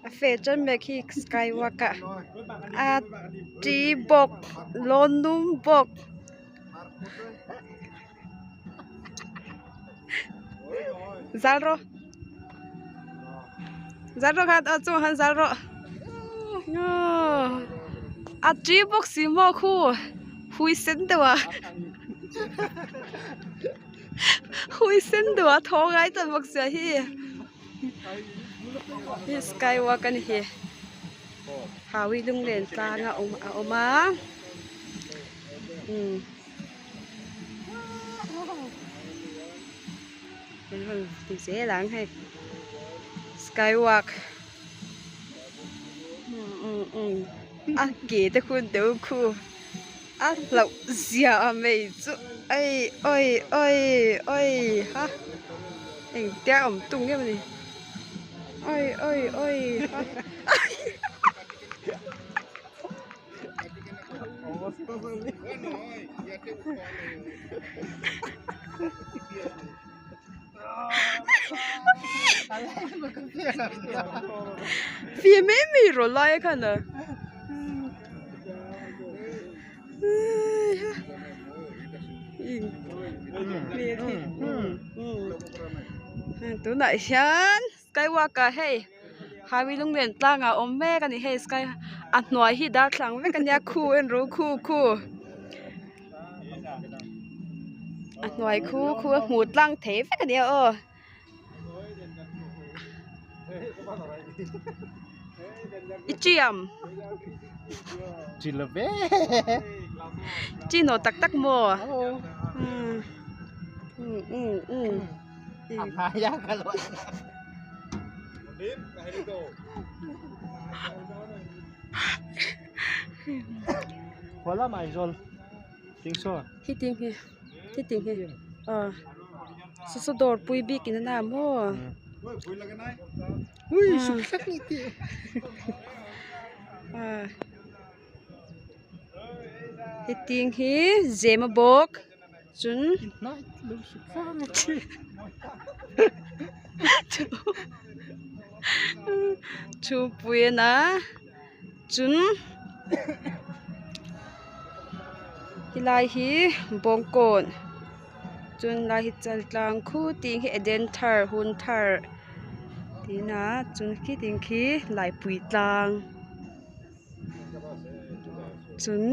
A fe chuan mek hi sky walk ah a ti bawk lawn num bawk. Zal rawh zal rawh kha a chungah khan zal rawh a ti bawk si maw khu hui sen deuh a hui sen deuh a thaw ngai ta bawk sia hi. Hi sky walk a ni hi hawi lunglen tlang a awm a awm a umm kan rawn ti zel ang hei sky walk umm umm a ke te khu deuh khu a hlauh zia mai chu ei awi awi awi ha engtia awm tung em ani awi awi awi ha Fih mai mai rawh lai a khan a tunah hian sky walk ah hei highway lunglen tlang ah a awm mek a ni hei sky a hnuai hi darthlalang vek a nia khu en ru khu khu. A hnuai khu khu a hmuh tlang thei vek a nia aw. I chiam. Chi lo ve. Chi no tak tak maw? Um um um. A hmai a ka lo. Hi ting hi hi ting hi aw saw saw dawr pui bik in a na maw hi ting hi zem a bawk chun chhungpui a na. Chun helai hi bawngkawn chuan helai hi chaltlang khu tih hi eden thar hun thar tiin a chuan khiting khi laipui tlang chun.